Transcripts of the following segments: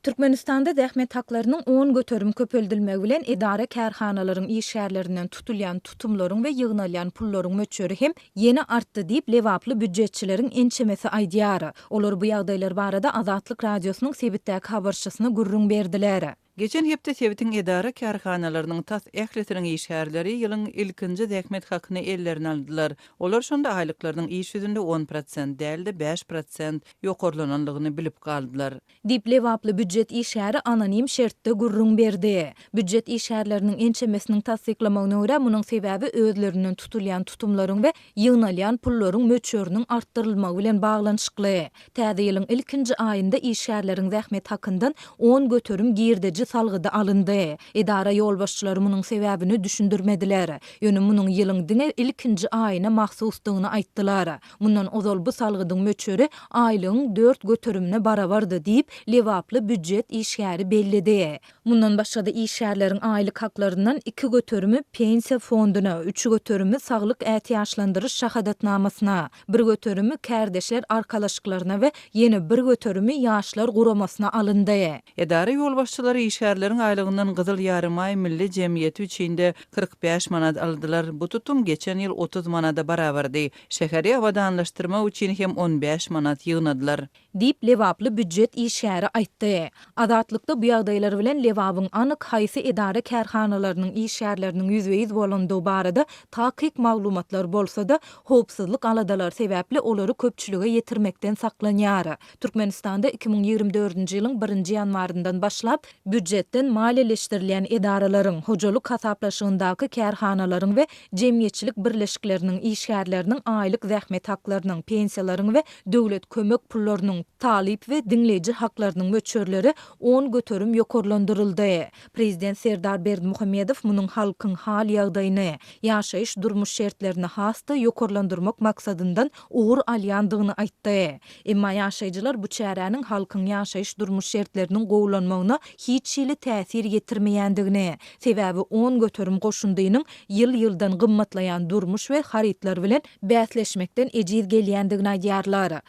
Türkmenistanda zähmet haklarynyň 10% köpeldilmegi bilen edara-kärhanalaryň işgärlerinden tutulýan tutumlaryň we ýygnalýan pullaryň möçberi hem ýene artdy diýip, lebaply býujetçileriň ençemesi aýdýar. Olar bu ýagdaýlar barada Azatlyk Radiosynyň sebitdäki habarçysyna gürrüň berdiler. Geçen hepde sebitiň edara-kärhanalarynyň tas ählisiniň işgärleri ýylyň ilkinji zähmet hakyny ellerine aldylar. Olar şonda aýlyklarynyň iş ýüzünde 10% däl-de, 5% ýokarlanandygyny bilip galdylar. Diýip, lebaply býujet işgäri anonim şertde gürrüň berdi. Býujet işgärleriniň ençemesiniň tassyklamagyna görä, munuň sebäbi özlerinden tutulýan tutumlaryň we ýygnalýan pullaryň möçberiniň artdyrylmagy bilen baglanyşykly. Täze ýylyň ilkinji aýynda işgärleriň zähmet hakyndan 10% girdeji salgydy alyndy. Edara ýolbaşçylary munuň sebäbini düşündirmediler. Ýöne munuň ýylyň diňe ilkinji aýyna mahsusdygyny aýtdylar. Mundan ozal bu salgydyň möçberi aýlygyň dört göterimine barabardy diýip, lebaply býujet işgäri belledi. Mundan başga-da işgärleriň aýlyk haklaryndan iki göterimi Pensiýa fonduna, üç göterimi saglyk ätiýaçlandyryş şahadatnamasyna, bir göterimi kärdeşler arkalaşyklaryna we ýene bir göterimi Ýaşlar guramasyna alyndy. Edara ýolbaşçylary işgärleriň aýlygyndan Gyzyl Ýarymaý milli jemgyýeti üçin-de 45 manat aldylar. Bu tutum geçen ýyl 30 manada barabardy. Şäheri abadanlaşdyrmak üçin hem on bäş manat ýygnadylar. Diýip, lebaply býujet işgäri aýtdy. Azatlykda bu ýagdaýlar bilen Lebabyň anyk haýsy edara-kärhanalarynyň işgärleriniň ýüzbe-ýüz bolandygy barada takyk maglumatlar bolsa-da, howpsuzlyk aladalary sebäpli olary köpçülige ýetirmekden saklanýar. Türkmenistanda 2024-nji ýylyň birinji ýanwaryndan başlap, býujetden maliýeleşdirilýän edaralaryň, hojalyk hasaplaşygyndaky kärhanalaryň we jemgyýetçilik birleşikleriniň işgärleriniň aýlyk zähmet haklarynyň, pensiýalaryň we döwlet kömek pullarynyň, talyp we diňleýji haklarynyň möçberleri 10% ýokarlandyryldy. Prezident Serdar Berdimuhamedow munuň halkyň hal-ýagdaýyny, ýaşaýyş-durmuş şertlerini has-da ýokarlandyrmak maksadyndan ugur alýandygyny aýtdy. Emma ýaşaýjylar bu çäräniň halkyň ýaşaýyş-durmuş şertleriniň gowulanmagyna hiç hili täsir ýetirmeýändigini, sebäbi 10% goşundynyň ýyl-ýyldan gymmatlaýan durmuş we harytlar bilen bäsleşmekden ejiz gelýändigini aýdýarlar.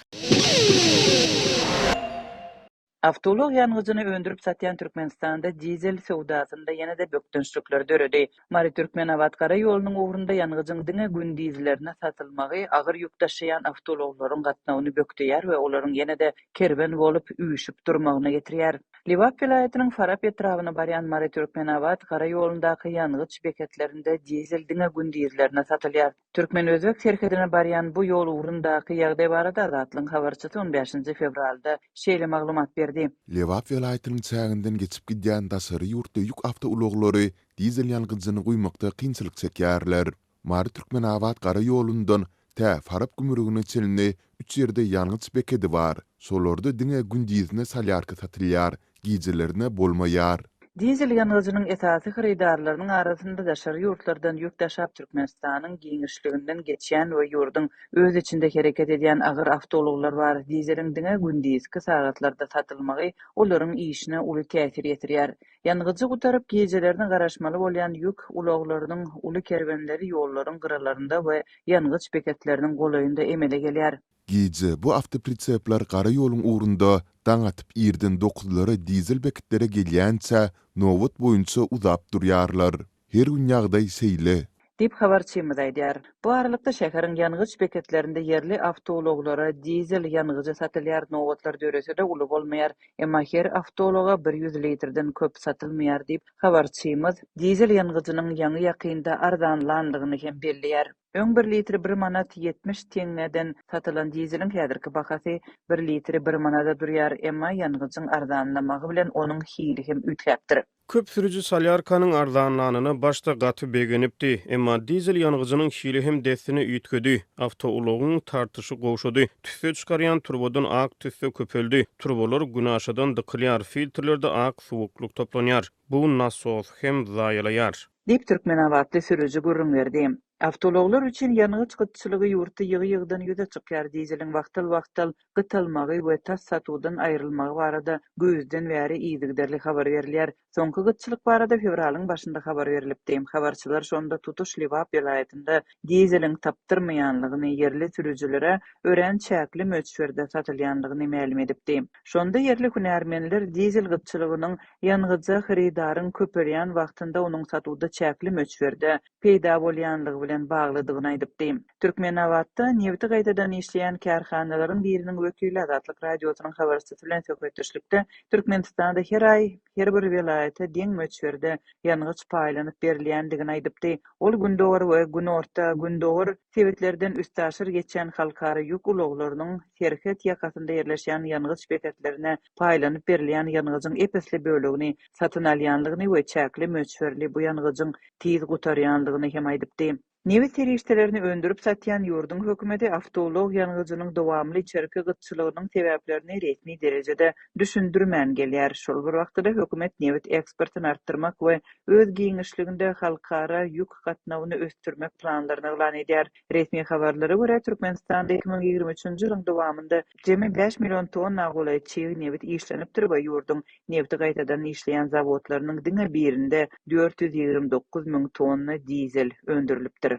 Awtoulag ýangyjyny öndürip satýan Türkmenistanda dizel söwdasynda ýene-de bökdençlikler döredi. Mary-Türkmenabat gara ýolunyň ugrunda ýangyjyň diňe gündizlerine satylmagy agyr ýük daşaýan awtoulaglaryň gatnawyny bökdeýär we olaryň ýene-de kerwen bolup üýşüp durmagyna getirýär. Lebap welaýatynyň Farap etrabyna barýan Mary-Türkmenabat gara ýolundaky ýangyç beketlerinde dizel diňe gündizlerine satylýar. Türkmen-özbek serhedine barýan bu ýol ugrundaky ýagdaý barada Azatlygyň habarçysy on bäşinji fewralda şeýle maglumat berdi. Lebap welaýatynyň çäginden geçip gidýän daşary ýurtly ýük awtoulaglary dizel ýangyjyny guýmakda kynçylyk çekýärler. Mary-Türkmenabat gara ýolundan tä Farap gümrügine çenli üç ýerde ýangyç bekedi bar. Şolarda diňe gündizine solýarka satylýar, gijelerine bolmaýar. Dizel ýangyjynyň esasy hyrydarlarynyň arasynda daşary ýurtlardan ýük daşap Türkmenistanyň giňişliginden geçýän we ýurduň öz içinde hereket edýän agyr awtoulaglar bar. Dizeliň diňe gündizki sagatlarda satylmagy olaryň işine uly täsir ýetirýär. Ýangyjy gutaryp, gijelerine garaşmaly bolýan ýük ulaglarynyň uly kerwenleri ýollaryň gyralarynda we ýangyç beketleriniň golaýynda emele gelýär. Gije bu awtoprisepler gara ýoluň ugrunda daň atyp irden dokuzlara dizel beketlere gelýänçä nobat boýunça uzap durýarlar. Her gün ýagdaý şeýle. Diýip, habarçymyz aýdýar. Bu aralykda, şäheriň ýangyç beketlerinde ýerli awtoulaglara dizel ýangyjy satylýar, nobatlar dörese-de uly bolmaýar, emma her awtoulaga bir ýüz litrden köp satylmaýar diýip, habarçymyz dizel ýangyjynyň ýaňy-ýakynda arzanlandygyny hem belleýär. Öň bir litri bir manat 70 teňňeden satylan dizeliň häzirki bahasy bir litri bir manada durýar, emma ýangyjyň arzanlamagy bilen onuň hili hem üýtgäpdir. Köp sürüji solýarkanyň arzanlanyna başda gaty begenipdi, emma dizel ýangyjynyň hili hem dessine üýtgedi, awtoulagyň tartyşy gowşady, tüsse çykarýan turbadan ak tüsse köpeldi, turbalar günaşadan dykylýar, filtrlerde ak suwuklyk toplanýar, bu nasosy hem zaýalaýar. Diýip, türkmenabatly sürüji gürrüň berdi. Awtoulaglar üçin ýangyç gytçylygy ýurtda ýygy-ýygydan ýüze çykýar. Dizeliň wagtal-wagtal gytalmagy we tas satuwdan aýrylmagy barada güýzden bäri yzygiderli habar berilýär. Soňky gytçylyk barada fewralyň başynda habar berlipdi. Habarçylar şonda tutuş Lebap welaýatynda dizeliň tapdyrmaýanlygyny, ýerli sürüjilere örän çäkli möçberde satylýanlygyny mälim edipdi. Şonda ýerli hünärmenler dizel gytçylygynyň ýangyja hyrydaryň köpelýän wagtynda onuň satuwda çäkli möçberde peýda bolýanlygy bilen baglydygyny aýdypdy. Türkmenabatda nebiti gaýtadan işleýän kärhanalaryň biriniň wekili Azatlyk Radiosynyň habarçysy bilen söhbetdeşlikde Türkmenistanda her aý her bir welaýata deň möçberde ýangyç paýlanyp berilýändigini aýdypdy. Ol gündogar we günorta, gündogar sebitlerden üstaşyr geçýän halkara ýük ulaglarynyň serhet ýakasynda ýerleşýän ýangyç beketlerine paýlanyp berilýän ýangyjyň ep-esli bölegini satyn alýanlygyny we çäkli möçberli bu ýangyjyň tiz gutarýanlygyny hem aýdypdy. Nebit serişdelerini öndürip satýan ýurduň hökümeti awtoulag ýangyjynyň dowamly içerki gytçylygynyň sebäplerini resmi derejede düşündirmän gelýär. Şol bir wagtda-da hökümet nebit eksportyny artdyrmak we öz giňişliginde halkara ýük gatnawyny ösdürmek planlaryny yglan edýär. Resmi habarlara görä, Türkmenistanda 2023-nji ýylyň dowamynda jemi bäş million tonna golaý çig nebit işlenipdir we ýurduň nebiti gaýtadan işleýän zawodlarynyň diňe birinde 429 müň tonna dizel öndürilipdir.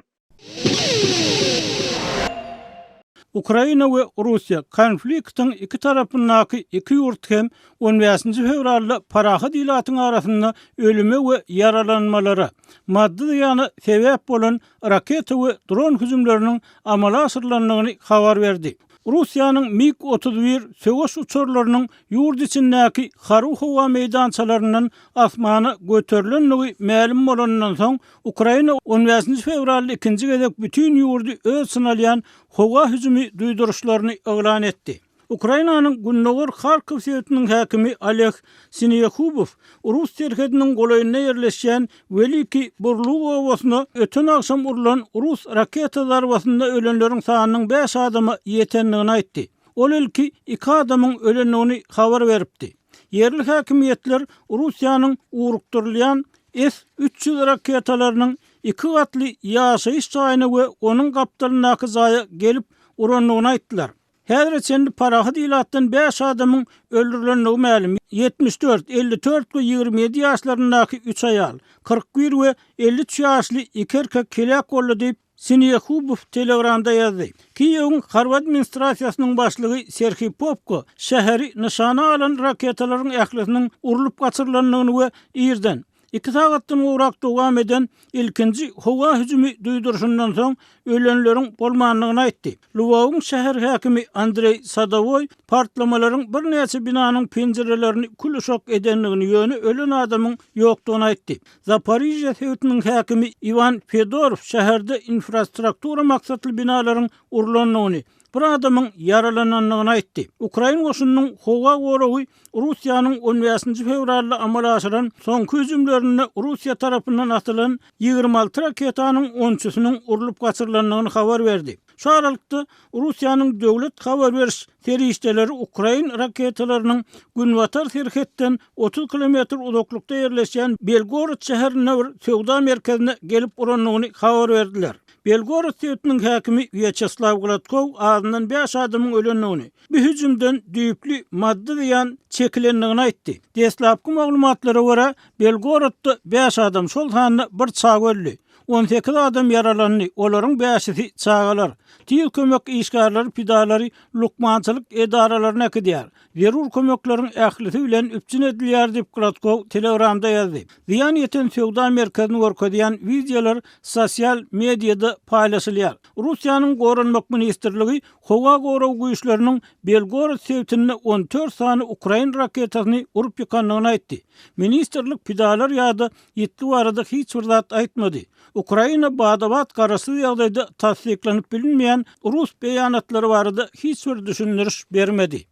Ukraina we Russiýa konfliktiň iki tarapyndaky iki ýurt hem on bäşinji fewralda parahat ilatyň arasynda ölüme we ýaralanmalara, maddy zyýana sebäp bolan raketa we dron hüjümleriniň amala aşyrylandygyny habar berdi. Russiýanyň MiG 31 söweş uçarlarynyň ýurt içindäki harby howa meýdançalaryndan asmana göterilendigi mälim bolanyndan soň, Ukraina on bäşinji fewralda ikinji gezek bütin ýurdy öz içine alýan howa hüjümi duýduryşlaryny yglan etdi. Ukrainanyň gündogar Harkow sebitiniň häkimi Oleg Sineýehubow rus serhediniň golaýynda ýerleşýän Welikiý Burluk obasyna öten agşam urlan rus raketa zarbasynda ölenleriň sanynyň bäş adama ýetendigini aýtdy. Ol ilki iki adamyň ölendigini habar beripdi. Ýerli häkimiýetler Russiýanyň ugrukdyrylýan S 300 raketalarynyň iki gatly ýaşaýyş jaýyna we onuň gapdalyndaky jaýa gelip urandygyny aýtdylar. Häzire çenli parahat ilatdan bäş adamyň öldürilendigi mälim, 74, 54 we 27 ýaşlaryndaky üç aýal, 41 we 53 ýaşly iki erkek heläk boldy diýip, Sinehubow Telegramda ýazdy. Kiýewiň harby administrasiýasynyň başlygy Serhiý Popko şäheri nyşana alan raketalaryň ählisiniň urlup gaçyrylandygyny we irden, iki sagatdan gowrak dowam eden ilkinji howa hüjümi duýduryşyndan soň ölenleriň bolmandygyny aýtdy. Lwowyň şäher häkimi Andreý Sadowoý partlamalaryň birnäçe binanyň penjirelerini kül-uşak edendigini, ýöne ölen adamyň ýokdugyny aýtdy. Zaporižýa sebitiniň häkimi Iwan Fedorow şäherde infrastruktura maksatly binalaryň urlandygyny, bir adamyň ýaralanandygyny aýtdy. Ukrain goşunynyň howa goragy Russiýanyň on bäşinji fewralda amala aşyran soňky hüjümlerinde Russiýa tarapyndan atylan 26 raketanyň onçusynyň urlup gaçyrylandygyny habar berdi. Şu aralykda, Russiýanyň döwlet habar beriş serişdeleri ukrain raketalarynyň günbatar serhetden 30 kilometr uzaklykda ýerleşýän Belgorod şäherinde bir söwda merkezine gelip urandygyny habar berdiler. Belgorod sebitiniň häkimi Wýaçeslaw Gladkow azyndan bäş adamyň ölendigini, bu hüjümden düýpli maddy zyýan çekilendigini aýtdy. Deslapky maglumatlara görä, Belgorodda bäş adam, şol sanda bir çaga öldi. 18 adam ýaralandy, olaryň bäşisi çagalar. Tiz kömek işgärleri pidalary lukmançylyk edaralaryna äkidýär. Zerur kömekleriň ählisi bilen üpjün edilýär diýip, Gladkow Telegramda ýazdy. Zyýan ýeten söwda merkezini görkezýän wideolar sosial mediada paýlaşylýar. Russiýanyň Goranmak ministrligi howa gorag güýçleriniň Belgorod sebitinde 14 sany ukrain raketasyny urup ýykandygyny aýtdy. Ministrlik pidalar ýa-da ýitgi barada hiç bir zat aýtmady. Ukraina bada-bat garaşsyz ýagdaýda tassyklanyp bilinmeýän rus beýanatlary barada hiç bir düşündiriş bermedi.